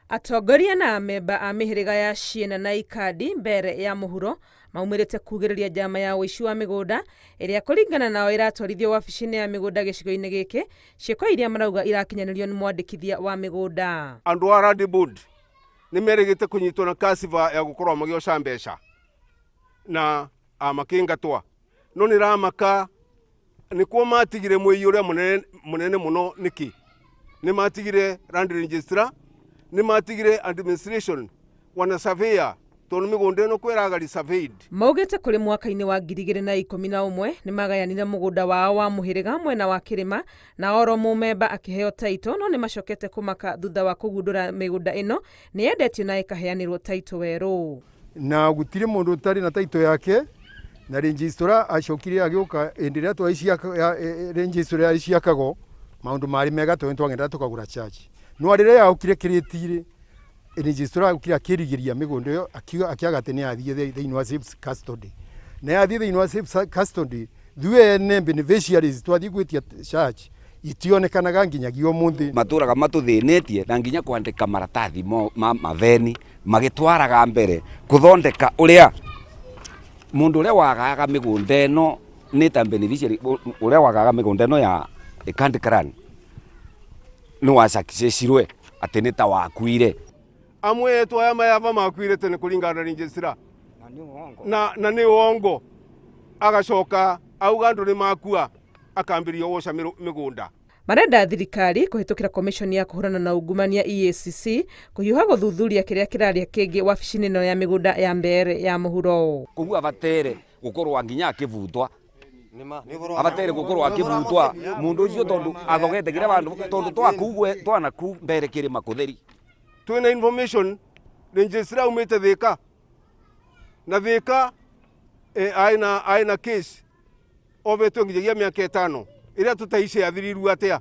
Atongoria na amemba a mĩhĩrĩga ya Ciena na Ikandi mbere ya mũhuro maumĩrĩte kugĩrĩria njama ya ũici wa mĩgũnda ĩrĩa kũringana nao ĩratwarithio wabici-inĩ ya mĩgũnda gĩcigo-inĩ gĩkĩ, ciĩko iria marauga irakinyanĩrio nĩ mwandĩkithia wa mĩgũnda. Andũ a Land Board nĩ merĩgĩte kũnyitwo na kasiva ya gũkorwo magĩoca mbeca na makĩingatwa, no nĩ ramaka nĩkuo matigire mũiyi ũrĩa mũnene mũnene mũno. Nĩkĩ nĩ matigire land registrar, nĩ matigire administration wana surveyor, tondũ mĩgũnda ĩno kwĩragari surveyed? Maugĩte kũrĩ mwaka-inĩ wa 2011 nĩ magayanire mũgũnda wao wa mũhĩrĩga mwena wa kĩrĩma na oro mũmemba akĩheo taito, no nĩ macokete kũmaka thutha wa kũgundũra mĩgũnda ĩno nĩ yendetio na ĩkaheanĩrwo taito werũ. Na gũtirĩ mũndũ ũtarĩ na taito yake, na registrar acokire agĩũka hĩndĩ ĩrĩa twarĩ registrar yarĩ ciakagwo, maũndũ marĩ mega tondũ nĩtwagendaga tũkagũra charge, no rĩrĩa yaũkire kĩrĩti-rĩ, registrar okire akĩrigĩria mĩgũnda ĩyo, akiuga akĩaga atĩ nĩ yathiĩ thĩinĩ wa safe custody, na yathiĩ thĩinĩ wa safe custody, ithuĩ ene beneficiaries twathiĩ gwĩtia charge itionekanaga nginyagia ũmũthĩ. Matũraga matũthĩnĩtie na nginya kwandĩka maratathi ma maveni magĩtwaraga mbere kũthondeka ũrĩa mũndũ ũrĩa wagaga mĩgũnda ĩno nĩ ta beneficiary, ũrĩa wagaga mĩgũnda ĩno ya Ikandi clan nĩ wacakicĩcirwe atĩ nĩ ta wakuire. Amwe etu aya mayava makuire tene kũringana na registrar na nĩ wongo, agacoka auga andũ nĩ makua, akambĩrĩria gũca mĩgũnda. Marenda thirikari kũhĩtũkĩra komishoni ya kũhũrana na ungumania EACC kũhiũha gũthuthuria kĩrĩa kĩrarĩa kĩngĩ wabici-inĩ ĩno ya mĩgũnda ya Mbeere ya mũhuro. Koguo abatere gũkorwo nginya akĩbutwa, abatere gũkorwo akĩbutwa mũndũ ũcio tondũ athogete kĩrĩa vandũ, tondũ twakuu twana kuu mbere kĩrĩma kũtheri. Twĩna information registrar aumĩte Thĩka na Thĩka aĩna case ovetwe nginyagia mĩaka 5 ĩrĩa tũtaice yathirirwo atĩa.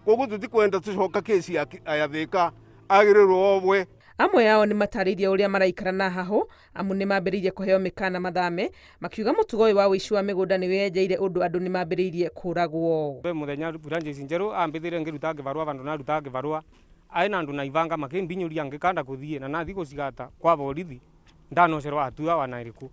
Koguo tũtikwenda tũcoka kesi ya Thĩka, agĩrĩrwo obwe. Amwe ao nĩ matarĩirie ũrĩa maraikara na hahũ amu nĩ mambĩrĩirie kũheo mĩkana mathame, makiuga mũtugo ũyũ wa ũici wa mĩgũnda nĩ wĩyenjeire ũndũ andũ nĩ mambĩrĩirie kũragwo. We muthenya Francis Njeru ambithire ngiruta kibarua vandu naruta kibarua ai na andu na ivanga makimbinyuria ngikanda kuthie na nathi gucigata kwa borithi ndanocerwa atua wana iriku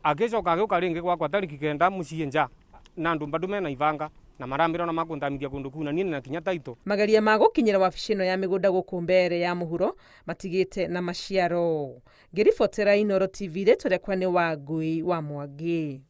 agicoka agiuka ringi gwakwa tariki 9 mucii nja na andu bado mena ivanga na marambira na makuntamithia kundu kuu na nie na kinya taito. Mageria ma gũkinyĩra wabici ĩno ya mĩgũnda gũkũ Mbeere ya mũhuro matigĩte na maciaro. Ngĩribotera Inooro TV, rĩtwa rĩakwa nĩ Wangui wa Mwangi.